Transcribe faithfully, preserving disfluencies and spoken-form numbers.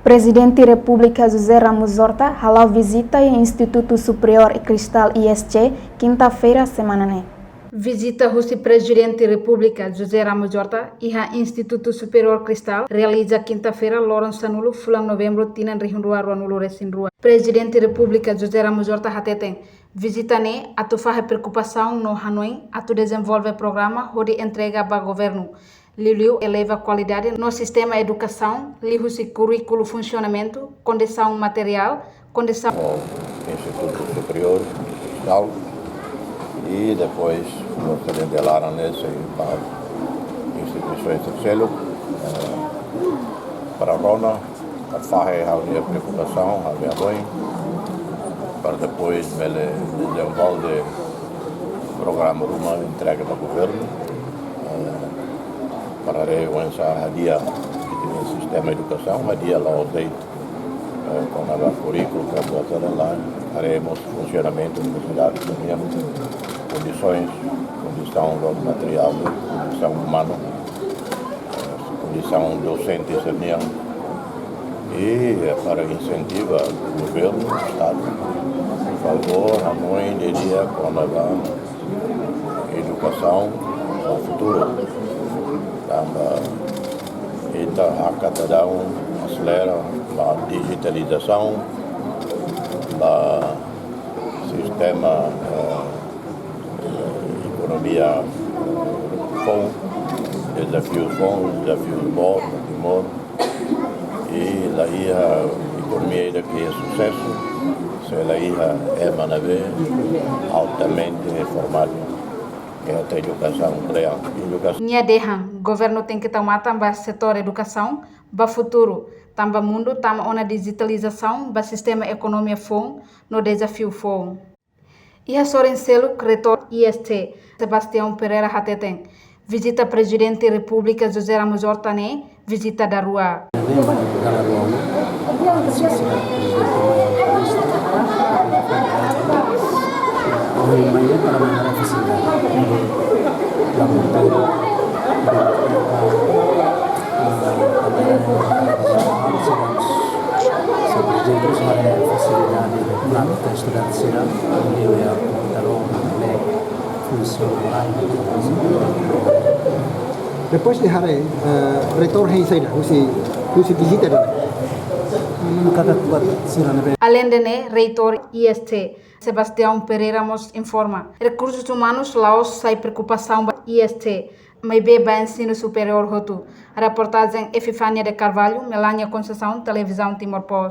Prezidente Repúblika José Ramos Horta hala'o vizita iha Institutu Superiór Cristal I S C, kinta-feira semana ne'e. Vizita husi Prezidente Repúblika José Ramos Horta iha Institutu Superiór Cristal realiza kinta-feira, loron sanulu, fulan Novembru, tinan rihun rua ruanulu resin rua. Prezidente Repúblika José Ramos Horta hateten, vizita ne'e atu fahe preokupasaun no hanoin atu dezenvolve programa hodi entrega ba governu, liuliu eleva kualidade no sistema edukasaun, liuhusi kurríkulu funsionamentu, kondisaun materiál, kondisaun. Institutu Superiór Cristal, i depois, no se de laran ne'e, sei ba instituisaun terseira, eh, para rona, para fahe ha'u-nia preokupasaun, ha'u-nia hanoin, para depois bele dezenvolve programa ruma entrega ba governu, eh, para haree oinsá hadi'a sistema edukasaun, hadi'a la'ós de'it, eh, kona-ba kurríkulu, para buat lain, haree mós funsionamentu universidade também, kondisaun, kondisaun materiál, kondisaun umanu, kondisaun dosente sira-nian. I, eh, para insentiva governu, estadu, por favor, hanoin didi'ak kona-ba edukasaun ba futuru. Tanba ita hakat daudaun aselera ba dijitalizasaun, ba sistema, eh, ekonomia foun, dezafiu foun, dezafiu boot ba Timor. I la iha ekonomia ida ke susesu se la iha ema ne'ebé altamente formadu. Iha edukasaun kle'an, edukasaun. Nia dehan, governu tenke tau matan ba setór edukasaun ba futuru, tanba mundu tama ona dijitalizasaun ba sistema ekonomia foun no dezafiu foun. Iha sorin seluk, Reitór I S C, Sebastião Pereira hateten, vizita Prezidente Repúblika José Ramos Horta ne'e vizita daruak. Depois de haree, eh, Reitór hein saida husi, husi vizita ne'e? Alende ne'e, Reitór I S C, Sebastião Pereira mós informa, rekursus umanus la'ós sai preokupasaun ba I S C, maibé ba ensinu superiór hotu. Reportajen Epifania de Carvalho, Melania Conceição, Televizaun Timor Post.